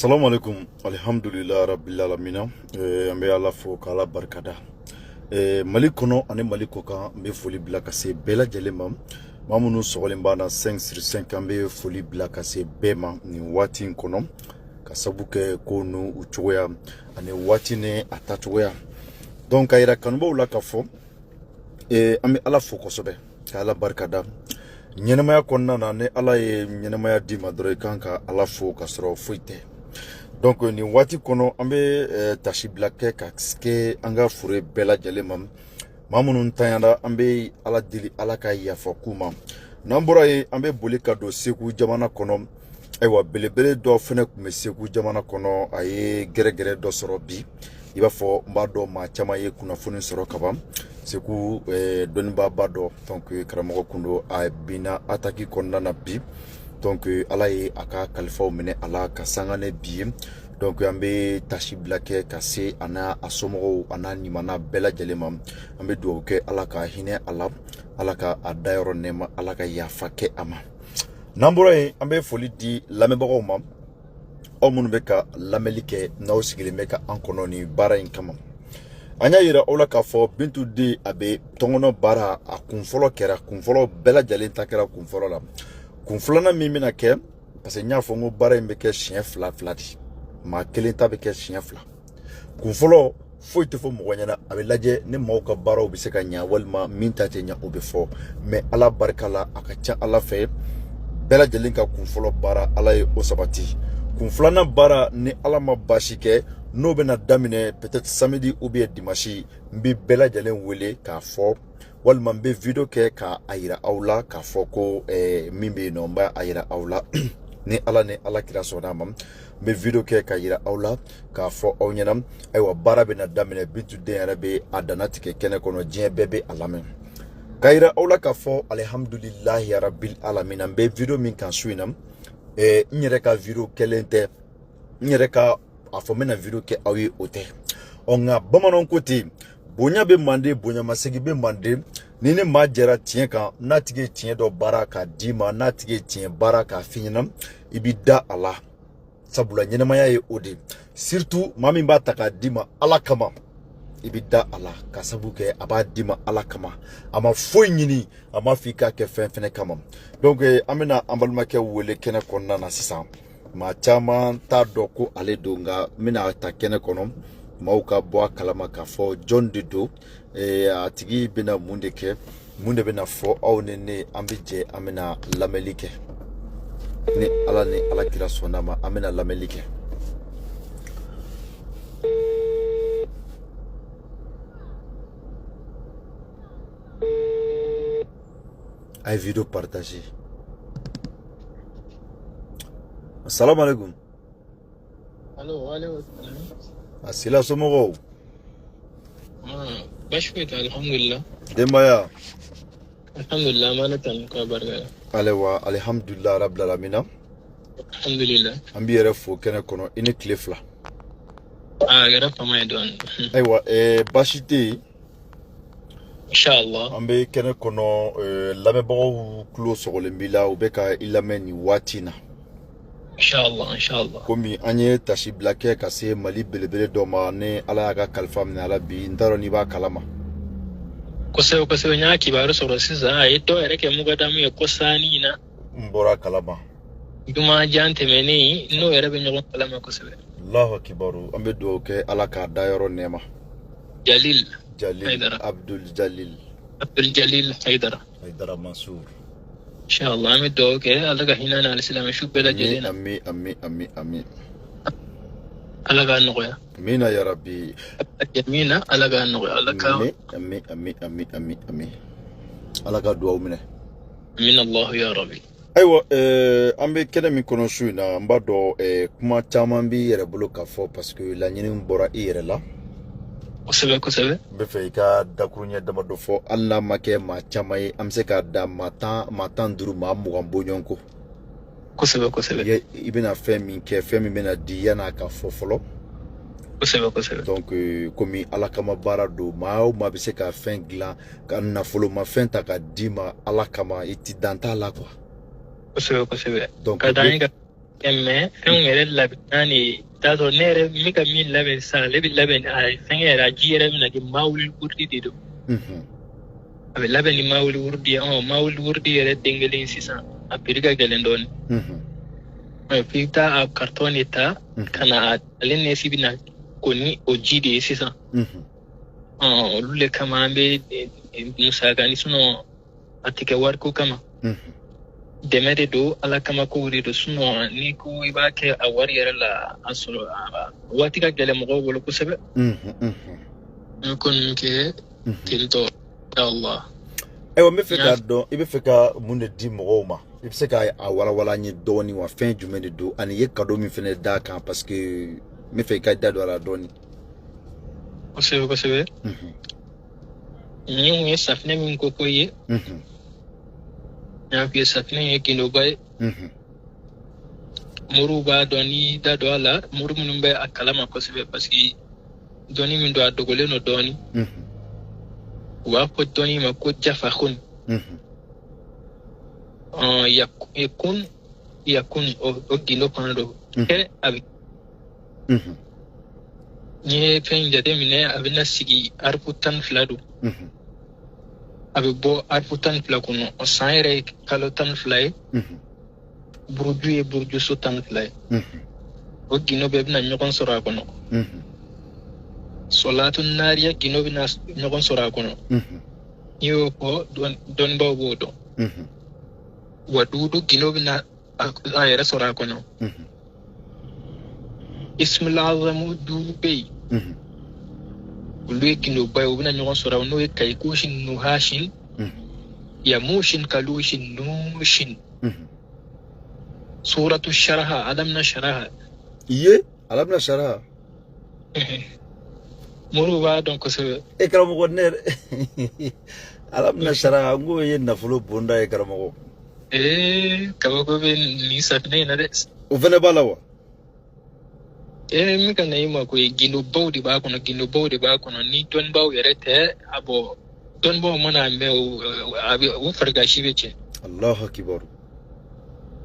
Assalamu alaikum. Alhamdulillah rabbil alamina. An bɛ Ala fo k'Ala barikada. Mali kɔnɔ ani Mali kɔkan, n bɛ foli bila ka se bɛɛ lajɛlen ma. Maa minnu sɔgɔlen b'an na 5 sur 5, an bɛ foli bila ka se bɛɛ ma nin waati in kɔnɔ, ka sabu kɛ ko n'u u cogoya ani waati ni a tacogoya. Donc ka yira kanubaw la k'a fɔ an bɛ Ala fo kosɛbɛ, ka Ala barikada. Ɲɛnamaya kɔnɔna na, ni Ala ye ɲɛnamaya d'i ma dɔrɔn, i kan ka Ala fo ka sɔrɔ foyi tɛ. Donc nin waati kɔnɔ, an bɛ tasibila kɛ ka kɛ an ka fure bɛɛ lajɛlen ma. Maa minnu tanyana, an bɛ Ala deli, Ala ka yafa k'u ma. N'an bɔra yen, an bɛ boli ka don Segu jamana kɔnɔ. Ayiwa, belebele dɔ fɛnɛ tun bɛ Segu jamana kɔnɔ, a ye gɛrɛgɛrɛ dɔ sɔrɔ bi. I b'a fɔ n b'a dɔn maa caman ye kunnafoni sɔrɔ kaban. Segu dɔnnibaaba dɔ, donc karamɔgɔ kun don, a binna attaque kɔnɔna na bi. Donc Ala ye a ka kalifaw minɛ a la ka sanga ne bi ye. Donc an bɛ tasibila kɛ ka se a n'a a somɔgɔw a n'a ɲumanna bɛɛ lajɛlen ma. An bɛ dugawu kɛ, Ala ka hinɛ a la, Ala ka a dayɔrɔ nɛɛma, Ala ka yafa kɛ a ma. N'an bɔra yen, an bɛ foli di lamɛnbagaw ma, aw minnu bɛ ka lamɛnli kɛ, n'aw sigilen bɛ ka an kɔnɔ nin baara in kama. An y'a yira aw la k'a fɔ Bintu den, a bɛ tɔnkɔnɔ baara. A kun fɔlɔ kɛra, kun fɔlɔ bɛɛ lajɛlen ta kɛra kun fɔlɔ la. Kun filanan min bɛna kɛ, parce que n y'a fɔ n ko baara in bɛ kɛ siɲɛ fila fila de, maa kelen ta bɛ kɛ siɲɛ fila. Kun fɔlɔ, foyi tɛ fɔ mɔgɔ ɲɛna, a bɛ lajɛ ni maaw ka baaraw bɛ se ka ɲa walima min ta tɛ ɲa, o bɛ fɔ. Mais Ala barika la, a ka ca Ala fɛ, bɛɛ lajɛlen ka kun fɔlɔ baara, Ala ye o sabati. Kun filanan baara, ni Ala ma baasi kɛ, n'o bɛna daminɛ peut-être samedi ou bien dimanche, n bɛ bɛɛ lajɛlen wele k'a fɔ, walima n bɛ video kɛ k'a yira aw la k'a fɔ ko min bɛ yen nɔ, n b'a yira aw la. Ni Ala ni Ala kira sɔnna a ma, n bɛ video kɛ ka yira aw la k'a fɔ aw ɲɛna. Ayiwa, baara bɛna daminɛ. Bintu den yɛrɛ bɛ a danna tigɛ kɛnɛ kɔnɔ, diɲɛ bɛɛ bɛ a lamɛn. Ka yira aw la k'a fɔ alihamudulilahi rabil alamina. N bɛ video min kan su in na, n yɛrɛ ka video kɛlen tɛ, n yɛrɛ ka a fɔ n bɛna video kɛ aw ye, o tɛ. Ɔ nka bamananw ko ten, bonya bɛ manden, bonyamasegin bɛ manden. Ni ne maa jɛra tiɲɛ kan, n'a tigi ye tiɲɛ dɔ baara k'a d'i ma, n'a tigi ye tiɲɛ baara k'a f'i ɲɛna, i b'i da a la, sabula ɲɛnamaya ye o de. Surtout maa min b'a ta k'a d'i ma Ala kama, i bɛ da a la, ka sabu kɛ a b'a d'i ma Ala kama, a ma foyi ɲini, a ma f'i k'a kɛ fɛn fɛnɛ kama. Donc an bɛna an balimakɛ wele kɛnɛ kɔnɔna na sisan. Maa caman t'a dɔn ko ale don, nka n bɛna ta kɛnɛ kɔnɔ, maaw ka bɔ a kalama k'a fɔ jɔn de don, a tigi bɛna mun de kɛ, mun de bɛna fɔ aw ni ne. An bɛ jɛ, an bɛna lamɛnli kɛ. Ni Ala ni Ala kira sɔnna ma, an bɛna lamɛnli kɛ. A ye video partager. Assalamu alaikum. Alo, alaikum salam. A sila, somɔgɔw? Ah, baasi foyi tɛ, alhamdulillah. Denbaya? Alhamdulillah, an b'Ala tanu k'a barika da. Alewa, alhamdulillah rabbil alamina. Alhamdulillah. An b'i yɛrɛ fo kɛnɛ kɔnɔ, i ni tile fila. Ah, a kɛra fama ye dɔɔnin. Ayiwa, baasi tɛ yen. Inshallah. An bɛ kɛnɛ kɔnɔ, lamɛnbagaw tulo sɔgɔlen b'i la, u bɛ ka i lamɛn nin waati in na. Inshallah, inshallah. Komi an ye tasibila kɛ ka se Mali belebele dɔ ma, ni Ala y'a ka kalifa minɛ a la bi, n t'a dɔn n'i b'a kalama. Kosɛbɛ kosɛbɛ, n y'a kibaru sɔrɔ sisan, a ye dɔw yɛrɛ kɛ mugadamu ye kɔsaani in na. N bɔra kalama. Juma jan tɛmɛnen, n'o yɛrɛ bɛ ɲɔgɔn kalama kosɛbɛ. Allahu kibaru, an bɛ dugawu kɛ, Ala k'a dayɔrɔ nɛɛma. Jalil. Jalil. Haidara. Abdul Jalil. Abdul Jalil Haidara. Haidara Mansour. Inshallah, an bɛ dugawu kɛ, Ala ka hinɛ n'a alisilamɛ su bɛɛ lajɛlen na. Ami ami ami ami. Ala k'a nɔgɔya. Amina ya rabbi. Amina, Ala k'a nɔgɔya. Ala ka Ami ami ami ami ami ami. Ala ka dugawu minɛ. Amina Allahu ya rabbi. Ayiwa, an bɛ kɛnɛ min kɔnɔ su in na, n b'a dɔn kuma caman b'i yɛrɛ bolo k'a fɔ, parce que laɲini bɔra i yɛrɛ la. Kosɛbɛ kosɛbɛ. N bɛ fɛ i ka dakuruɲɛ damadɔ fɔ, hali n'a ma kɛ maa caman ye, an bɛ se k'a da maa 10, maa 15, maa 20 bɔɲɔgɔn kɔ. Kosɛbɛ kosɛbɛ. I bɛna fɛn min kɛ, fɛn min bɛna di yan'a ka fɔ fɔlɔ. Kosɛbɛ kosɛbɛ. Donc komi Ala kama baara don, maa o maa bɛ se ka fɛn dilan ka nafolo ma fɛn ta ka d'i ma Ala kama, i ti dan t'a la quoi. Kosɛbɛ kosɛbɛ. Donc ka d'an ye ka Mais fɛnw yɛrɛ labɛnna de, i t'a sɔrɔ ne yɛrɛ n bɛ ka min labɛn sisan, ale bɛ labɛn a fɛngɛ yɛrɛ, a ji yɛrɛ bɛna kɛ mawuli wurudi de don. A bɛ labɛn ni mawuli wurudi ye. Mawuli wurudi yɛrɛ den kelen sisan, a prix ka gɛlɛn dɔɔnin. F'i bɛ taa a carton de ta ka na, ale nɛsi bɛna ko ni o ji de ye sisan. Olu de kama an bɛ musaka ni, sinon a tɛ kɛ wariko kama. Dɛmɛ de don, Ala kama kow de don. Sinon n'i ko i b'a kɛ a wari yɛrɛ la, a sɔrɔ waati ka gɛlɛn mɔgɔw bolo kosɛbɛ. N ko ninnu kɛ ten tɔ, Allah. Ayiwa, n bɛ fɛ k'a dɔn, i bɛ fɛ ka mun de di mɔgɔw ma? I bɛ se ka a walawala an ye dɔɔni wa? Fɛn jumɛn de don, ani i ye cadeau min fɛnɛ d'a kan? Parce que n bɛ fɛ i ka da don a la dɔɔni. Kosɛbɛ, kosɛbɛ. Nin kun ye safinɛ min ko ko ye, n y'a f'i ye, safinɛ ye gindoba ye. Moriw b'a dɔn, n'i da don a la, mori minnu bɛ a kalama kosɛbɛ, parce que dɔnni min don, a dogolen don dɔɔni. U b'a fɔ dɔnni ma ko jafakun. Yakun, yakun, o gindo fana don. Kɛ a bɛ n'i ye fɛn jateminɛ, a bɛna sigi arifu 12 don. A bɛ bɔ arifu 12 kɔnɔ. O san yɛrɛ ye kalo 12 ye. Buruju ye burujuso 12 ye. O gindo bɛɛ bɛna ɲɔgɔn sɔrɔ a kɔnɔ. Sɔlatu nariya gindo bɛna ɲɔgɔn sɔrɔ a kɔnɔ. N'i y'o fɔ, dɔnnibaaw b'o dɔn. Wadudu gindo bɛna a yɛrɛ sɔrɔ a kɔnɔ. Ismul azamu duuru bɛ yen, olu ye gindoba ye, u bɛna ɲɔgɔn sɔrɔ, n'o ye kayikushin, nuhashin, yamushin, kalushin, nushin, suratu sharaha, alamna sharaha. Iye, alamna sharaha. Moriw b'a dɔn kosɛbɛ. E karamɔgɔ, ne yɛrɛ, alamna sharaha, n k'o ye nafolo bonda ye, karamɔgɔ. Ee, kabako bɛ nin safinɛ in na dɛ. O fɛnɛ b'a la wa? Ee, min ka na i ma ko ye, gindobaw de b'a kɔnɔ, gindobaw de b'a kɔnɔ. Ni dɔnnibaaw yɛrɛ tɛ a bɔ, dɔnnibaaw mana mɛn, a bɛ u farikasi bɛ cɛ. Allahu akibaru.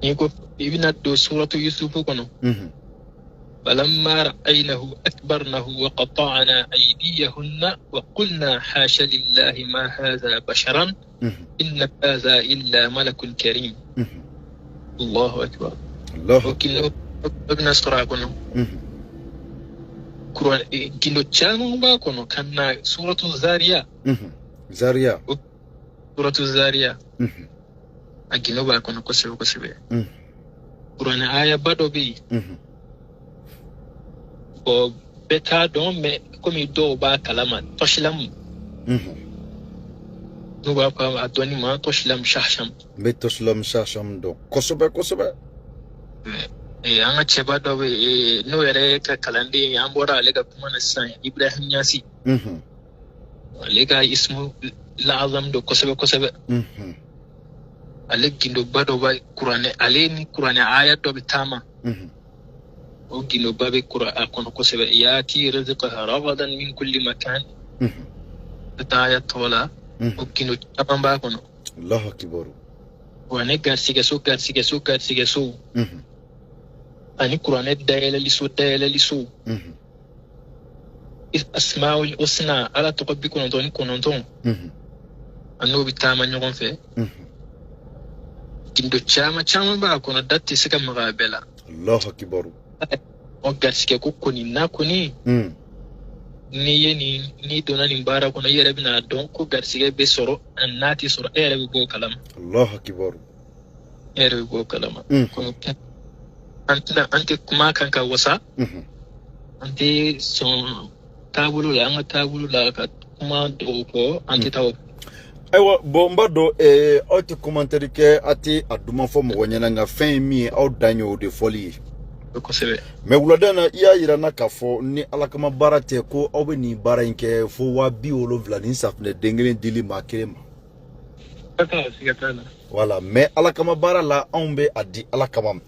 N'i ko i bɛna don suratu Yusufu kɔnɔ, falamma ra'aynahu akbarnahu wa qata'na aydiyahunna wa qulna hasha lillahi ma hadha basharan inna hadha illa malakun karim. Allahu akbar. Allahu O gindo bɛna sɔrɔ a kɔnɔ. Kuran gindo caman b'a kɔnɔ ka na suratu Zariya. Zaria. Suratu Zariya, a gindo b'a kɔnɔ kosɛbɛ kosɛbɛ. Kuranɛ ayaba dɔ bɛ yen, bon, bɛɛ t'a dɔn, mais komi dɔw b'a kalama, tɔsilamu, n'u b'a fɔ a dɔnni ma tɔsilamu shahsham. N bɛ tɔsilamu shahsham dɔn kosɛbɛ kosɛbɛ. An ka cɛba dɔ bɛ yen, n'o yɛrɛ ka kalanden ye, an bɔra ale ka kuma na sisan, Ibrahim Ɲasi. Ale ka ismu laazam don kosɛbɛ kosɛbɛ. Ale gindoba dɔ bɛ kuranɛ, ale ni kuranɛ aya dɔ bɛ taama. O gindoba bɛ kura a kɔnɔ kosɛbɛ, yati rizqaha ragadan min kulli makan. Ka taa aya tɔ la, o gindo caman b'a kɔnɔ. Allahu akibaru. Kuranɛ garisigɛso, garisigɛso, garisigɛso, ani kuranɛ dayɛlɛliso, dayɛlɛliso, asmaul husna, Ala tɔgɔ 99, a n'o bɛ taama ɲɔgɔn fɛ. Gindo caman caman b'a kɔnɔ, da tɛ se ka maga a bɛɛ la. Allahu akibaru. O garisigɛ ko kɔni n'a kɔni, n'i ye nin, n'i donna nin baara kɔnɔ, i yɛrɛ bɛna dɔn ko garisigɛ bɛ sɔrɔ ani n'a tɛ sɔrɔ, e yɛrɛ bɛ bɔ o kalama. Allahu akibaru. E yɛrɛ bɛ bɔ o kalama. Komi an tɛna, an tɛ kuma kan ka wasa. An tɛ sɔn taabolo la, an ka taabolo la, ka kuma dɔw fɔ, an tɛ taa o. Ayiwa, bon, n b'a dɔn aw tɛ commentaire kɛ, a tɛ a duman fɔ mɔgɔ ɲɛna, nka fɛn ye min ye, aw dan ye o de fɔli ye. Kosɛbɛ. Mais wulada in na, i y'a yira n na k'a fɔ ni Ala kama baara tɛ, ko aw bɛ nin baara in kɛ fo 70,000 ni safunɛ den kelen dili maa kelen ma. Siga t'a la. Voilà, mais Ala kama baara la, anw bɛ a di Ala kama.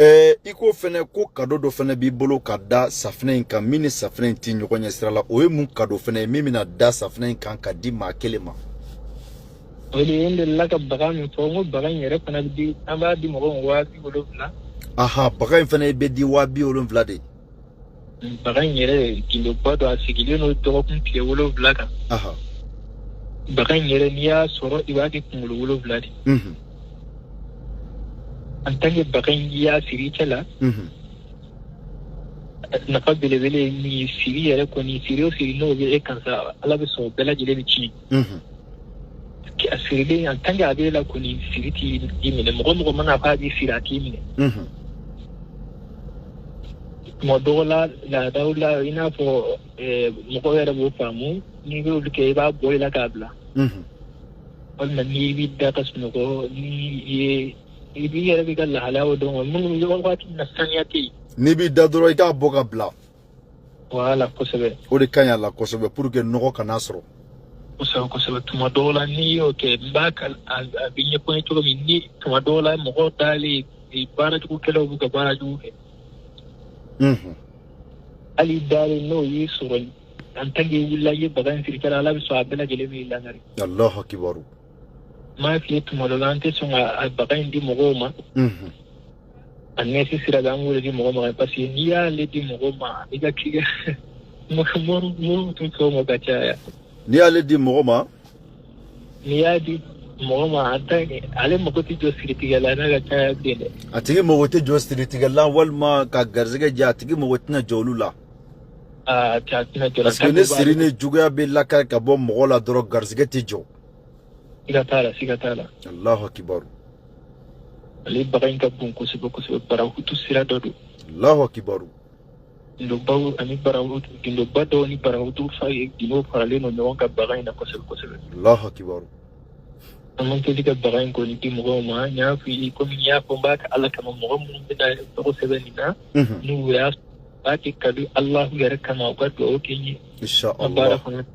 I ko fɛnɛ ko cadeau dɔ fɛnɛ b'i bolo ka da safunɛ in kan, min ni safunɛ in ti ɲɔgɔn ɲɛ sira la. O ye mun cadeau fɛnɛ ye, min bɛna da safunɛ in kan ka di maa kelen ma? O de ye, n delila ka baga min fɔ, n ko baga in yɛrɛ fana bɛ di, an b'a di mɔgɔw ma 70,000. Aha, baga in fana bɛ di 70,000 de. Baga in yɛrɛ gindoba don, a sigilen don dɔgɔkun tile 7 kan. Baga in yɛrɛ, n'i y'a sɔrɔ, i b'a kɛ kunkolo 7 de. En tant que baga in, i y'a siri i cɛ la, nafa belebele ye min ye, siri yɛrɛ kɔni, siri o siri n'o bɛ e kan sa, Ala bɛ sɔn o bɛɛ lajɛlen bɛ tiɲɛ. A sirilen, en tant que a b'e la kɔni, siri t'i minɛ. Mɔgɔ mɔgɔ mana fɔ a b'i siri, a t'i minɛ. Tuma dɔw la, laadaw la, i n'a fɔ mɔgɔw yɛrɛ b'o faamu, n'i b'olu kɛ, i b'a bɔ i la k'a bila. Walima n'i b'i da ka sunɔgɔ, n'i ye i b'i yɛrɛ b'i ka lahalayaw dɔn, minnu waati min na saniya tɛ yen. N'i b'i da dɔrɔn, i k'a bɔ ka bila. Voilà, kosɛbɛ. O de ka ɲi a la kosɛbɛ, pour que nɔgɔ kana sɔrɔ. Kosɛbɛ, kosɛbɛ. Tuma dɔw la, n'i y'o kɛ, n b'a a bɛ ɲɛfɔ n ye cogo min, ni tuma dɔw la mɔgɔw dalen, baarajugukɛlaw b'u ka baara jugu kɛ. Hali dalen, n'o y'i sɔrɔ, en tant que i wulila, i ye baga in siri kɛra, Ala bɛ sɔn a bɛɛ lajɛlen b'i langari. Allahu akibaru. N b'a f'i ye, tuma dɔ la, an tɛ sɔn ka baga in di mɔgɔw ma. A nɛsi sira bɛ, an b'o de di mɔgɔ ma, parce que n'i y'ale di mɔgɔw ma, i ka k'i muru tun sɔn ma ka caya. N'i y'ale di mɔgɔ ma? N'i y'a di mɔgɔ ma, en tant que ale mako tɛ jɔ siritigɛ la n'a ka caya bilen dɛ. A tigi mago tɛ jɔ siritigɛ la, walima ka garisɛgɛ diya, a tigi mago tɛna jɔ olu la. Aa, a tɛna jɔ. Parce que ni siri ni juguya bɛ lakari ka bɔ mɔgɔ la dɔrɔn, garisɛgɛ tɛ jɔ. Siga t'a la, siga t'a la. Allahu akibaru. Ale baga in ka bon kosɛbɛ kosɛbɛ, barahutu sira dɔ don. Allahu akibaru. Gindobaw ani barahutu, gindoba dɔw ni barahutu fa gindo faralen don ɲɔgɔn kan baga in na kosɛbɛ kosɛbɛ. Allahu akibaru. An man teli ka baga in kɔni di mɔgɔw ma. N y'a f'i ye, komi n y'a fɔ, n b'a kɛ Ala kama. Mɔgɔ minnu bɛna tɔgɔ sɛbɛn nin na, n'u y'a b'a kɛ kabi Alahu yɛrɛ kama, u ka dugawu kɛ n ye. Insha N baara Allah. kɔnɔ,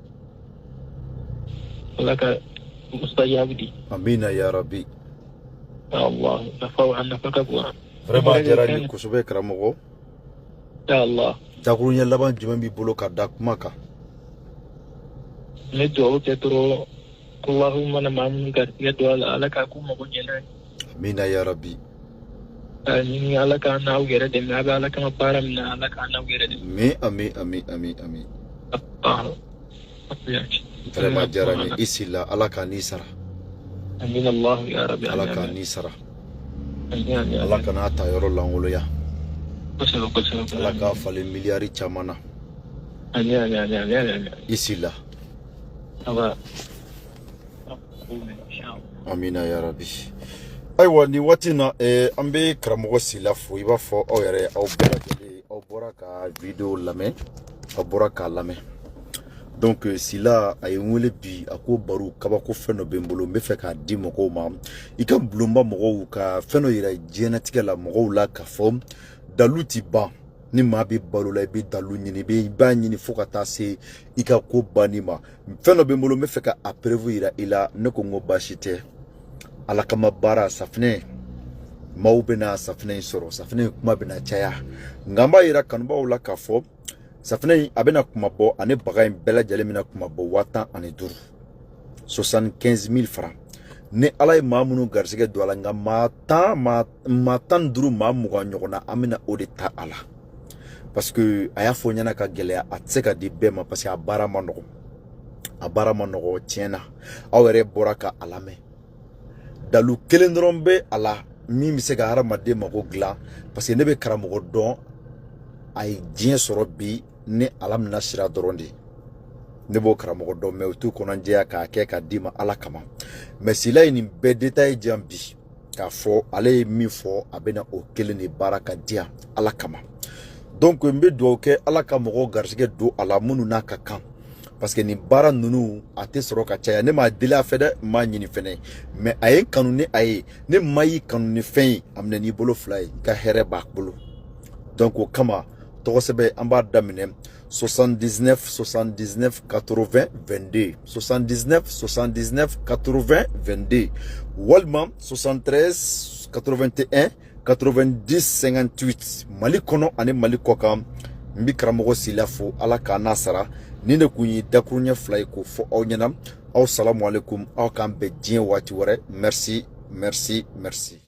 Ala ka mustajabu di. Amina ya rabbi. Allah, nafa, a nafa ka bon. Vraiment, a diyara n ye kosɛbɛ, karamɔgɔ. Insha Allah. Dakuruɲɛ laban jumɛn b'i bolo ka da kuma kan? N bɛ dugawu kɛ dɔrɔn, Alahu mana maa minnu garijɛgɛ don a la, Ala k'a k'u mago ɲɛna ye. Amina ya rabbi. A ɲini Ala k'an n'aw yɛrɛ dɛmɛ. A bɛ Ala kama baara min na, Ala k'an n'aw yɛrɛ dɛmɛ. Ami, ami, ami, ami, ami. Vraiment, a diyara n ye. I sila, Ala k'a n'i sara. Amin Allah ya rabbi. Ala k'a n'i sara. Amin, amin. Ala kana ta yɔrɔ lankoloya. Kosɛbɛ, kosɛbɛ. Ala k'a falen miliyari caman na. Amin, amin, amin, amin, amin. I sila. Aba. Amina ya rabbi. Ayiwa, nin waati in na, an bɛ karamɔgɔ Sila fo. I b'a fɔ aw yɛrɛ, aw bɛɛ lajɛlen, aw bɔra ka vidéo lamɛn, aw bɔra k'a lamɛn. Donc Sila a ye n wele bi, a ko baro kabako fɛn dɔ bɛ n bolo, n bɛ fɛ k'a di mɔgɔw ma. I ka bulonba mɔgɔw ka fɛn dɔ yira diɲɛnatigɛ la mɔgɔw la, k'a fɔ dalu ti ban. Ni maa bɛ balo la, i bɛ dalu ɲini, i b'a ɲini fo ka taa se i ka ko banni ma. Fɛn dɔ bɛ n bolo, n bɛ fɛ ka a preuve yira i la. Ne ko n ko baasi tɛ. Ala kama baara, safinɛ, maaw bɛna safinɛ in sɔrɔ, safinɛ in kuma bɛna caya. Nka n b'a yira kanubaaw la k'a fɔ safinɛ in a bɛna kuma bɔ, ani baga in bɛɛ lajɛlen bɛna kuma bɔ 15,000, 75 000 francs. Ni Ala ye maa minnu garisɛgɛ don a la, nka maa 10, maa 15, maa 20 ɲɔgɔn na, an bɛna o de ta a la, parce que a y'a fɔ n ɲɛna ka gɛlɛya, a tɛ se ka di bɛɛ ma, parce que a baara ma nɔgɔn, a baara ma nɔgɔn tiɲɛ na. Aw yɛrɛ bɔra ka a lamɛn, dalu kelen dɔrɔn bɛ a la min bɛ se ka hadamaden mako dilan, parce que ne bɛ karamɔgɔ dɔn, a ye diɲɛ sɔrɔ bi ni ala mina sira dɔrɔn de ye. Ne b'o karamɔgɔ dɔn, mais u t'u kɔnɔjɛya k'a kɛ k'a d'i ma Ala kama. Mais Sila ye nin bɛɛ détail di yan bi, k'a fɔ ale ye min fɔ, a bɛna o kelen de baara ka di yan Ala kama. Donc n bɛ dugawu kɛ, Ala ka mɔgɔw garisɛgɛ don a la minnu n'a ka kan, parce que nin baara ninnu a tɛ sɔrɔ ka caya. Ne m'a deli a fɛ dɛ, n m'a ɲini fɛnɛ, mais a ye n kanu ni a ye. Ne ma y'i kanu ni fɛn ye, a minɛ n'i bolo fila ye, i ka hɛrɛ b'a bolo. Donc o kama, tɔgɔ sɛbɛn an b'a daminɛ 79 79 80 22, 79 79 80 22, walima 73 81 90 58, Mali kɔnɔ ani Mali kɔ kan. N bi karamɔgɔ Sila fo, Ala k'a n'a sara. Ni ne kun ye dakuruɲɛ fila ye k'o fɔ aw ɲɛna. Aw salamu alaikum, aw k'an bɛn diɲɛ waati wɛrɛ. Merci, merci, merci.